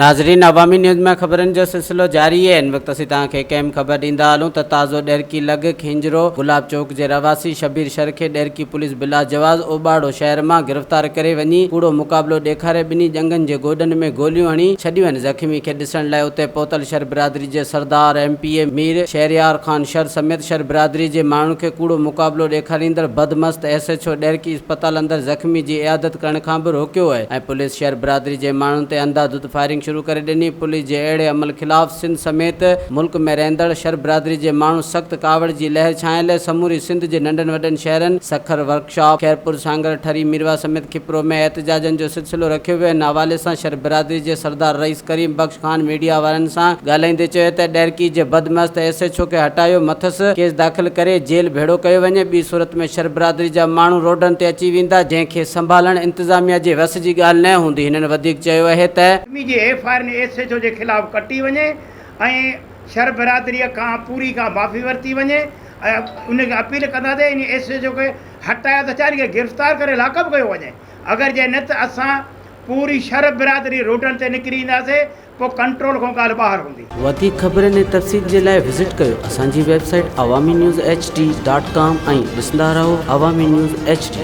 ناظرين عوامي نيوز ۾ خبرن جو سلسلو جاري آهي هن وقت اسين توهان کي هڪ اهم خبر ڏيندا هلون ته تازو ڏهرڪي لڳ کينجهرو گلاب چوڪ جي رهواسي شبير شر کي ڏهرڪي پوليس بلاجواز اوٻاڙو شهر مان گرفتار ڪري وڃي ڪوڙو مقابلو ڏيکاري ٻنهي ڄنگهن جي گوڏن ۾ گوليون هڻي ڇڏيون آهن زخمي کي ڏسڻ لاء اتي پهتل شر برادري جي سردار M P A Mir Shehryar Khan Shar سميت شر برادري جي ماڻهن کي ڪوڙو مقابلو ڏيکاريندڙ بدمست ايس ايڇ او ڏهرڪي اسپتال اندر زخمي جي عيادت ڪرڻ کان به روڪيو آهي ۽ پوليس شر برادري جي ماڻهن تي انڌا ڌند فائرنگ شروع ڪري ڏني، پوليس جي اهڙي عمل خلاف سنڌ سميت ملڪ ۾ رهندڙ شر برادري جي ماڻهن سخت ڪاوڙ جي لهر ڇانيل سموري سنڌ جي ننڍن وڏن شهرن سکر، ورڪشاپ، خيرپور، سانگهڙ، ٺري ميرواهه سميت کپرو ۾ احتجاجن جو سلسلو رکيو ويو ان حوالي سان شر برادري جي سردار رئيس ڪريم بخش خان ميڊيا وارن سان ڳالهائيندي چيو ته ڏهرڪي جي بدمست ايس ايڇ او کي هٽايو مٿس ڪيس داخل ڪري جيل ڀيڙو ڪيو وڃي ٻي صورت ۾ شر برادري جا ماڻهو روڊن تي اچي ويندا جنهن کي سنڀالڻ انتظاميا جي وس جي ڳالهه نه هوندي هنن وڌيڪ چيو اهي ته. زخمي جي F I R S H O جي خلاف ڪٽي وڃي ۽ شر برادري کان پوري کان معافي ورتي وڃي ۽ ان کي اپيل ڪنداسين ان ايس ايڇ او کي هٽايو ته ڇا ان کي گرفتار ڪري لاڪ اپ ڪيو وڃي اگر جي نه ته اسان پوري شھر برادري روڊن تي نڪري اينداسي پوء ڪنٽرول کان ڳالهه ٻاهر هوندي. وڌيڪ خبرن ۽ تفصيل جي لاء وزٽ ڪيو اسان جي website Awami news H D dot com ۽ ڏسندا رهو عوامي نيوز ايڇ ڊي.